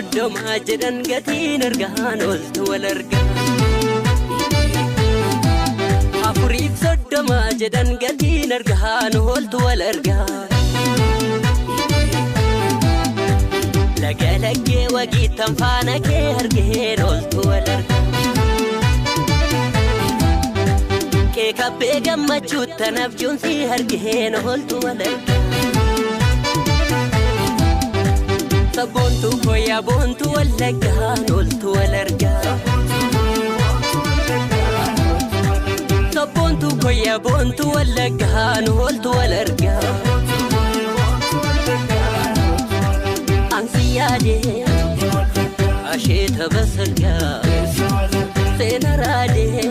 30 jedhan gatiin argaan oltu wal argaa. 34 jedhan gatiin argaan oltu wal argaa. Laga laggee wagiittan faana kee argeen oltu wal argaa. Keekabbee gammachuuttan abjuun si argeen oltu wal argaa. Sabboontuu koyyaa boontuu wallaggaan oltu wal argaa. Sabboontuu koyyaa boontuu wallaggaan oltu wal argaa. Ansi yaadee asheeta basalgaa seena raadee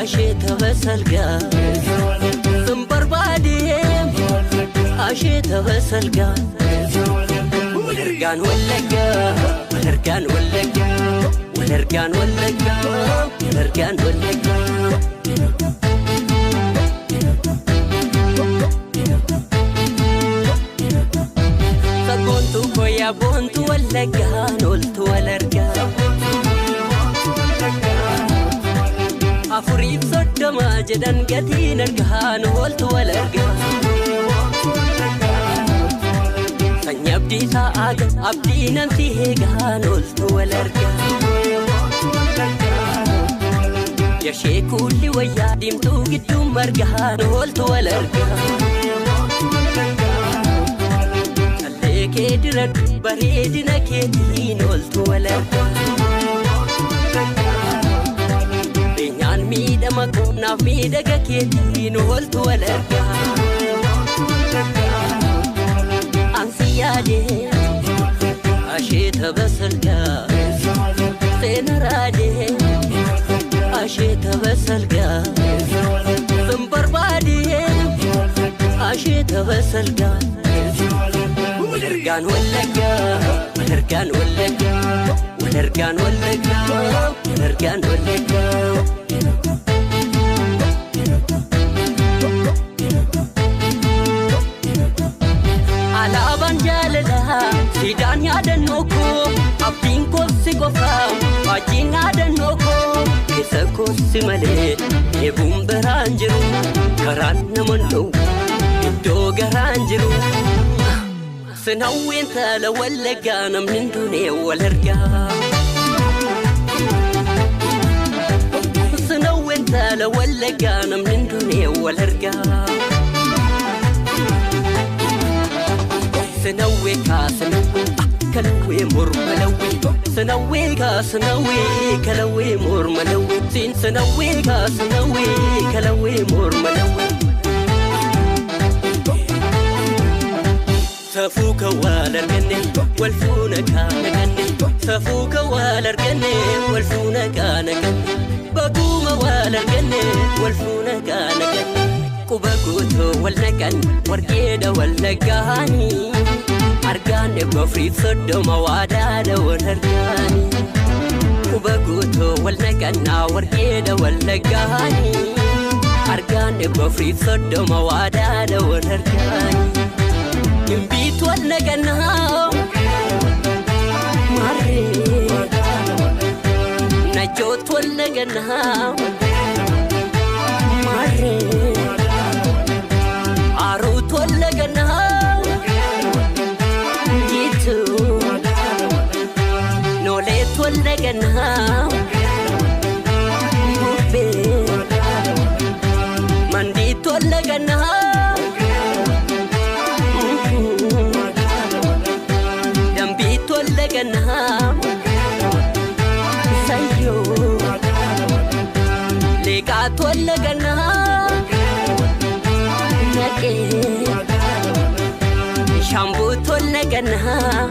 asheeta basalgaa sun barbaadee asheeta basalgaa. Walargaan wallaggaa walargaan wallaggaa walargaan wallaggaa walargaan wallaggaa. Sabboontuu koyyaa boontuu wallaggaan oltu wal argaa. 34 jedhan gatiin argaan oltu wal argaa. Sanyii abdii sa'aaga abdii namsi eegaan oltu wal argaa. Yashee kuulli wayyaa diimtuu gidduun margaan oltu wal argaa. Callee kee diradhu bareedina keetiin oltu wal argaa. Beenyaan miidhama koonaaf miidhaga keetiin oltu wal argaa. Ansi yaadee asheeta basalgaa seena raadee asheeta basalgaa sun barbaadee asheeta basalgaa. Walargaan wallaggaa walargaan wallaggaa walargaan wallaggaa walargaan wallaggaa. Alaabaan jaalalaa siidaan yaadannoo koo abdiin koobsi qofaa waajiin yaadannoo koo keessa koobsi malee eeguun biraan jiru karaan nama dhowwu iddoo garaan jiru. Sinawween taala wallaggaa namni hin duune wal argaa. Sinawween taala wallaggaa namni hin duune wal argaa. Sinawwee kaasinawwee kalawwee morma lawwee sinawwee kaasinawwee kalawwee morma lawwee siin sinawwee kaasinawwee kalawwee morma lawwee. Safuu kan wal arganne wal fuuna kaana ganne safuu kan wal arganne wal fuuna kaana ganne baguuma wal arganne wal fuuna kaana ganne. Quba guutuu wal naqan warqeedha wallaggaanii argaan 34 waadaadha wal argaanii. Quba guutuu wal naqannaa warqeedha wallaggaanii argaan 34 waadaadha wal argaanii. Gimbiitu wal naqannaa maarree najjootu wal naqannaa maarree. Aruutu wallagannaa jiitu nooleetu wallagannaa bubbee mandiitu wallagannaa dambiitu wallagannaa sayyoo leeqaatu wallagannaa. Shambuutu wallagannaa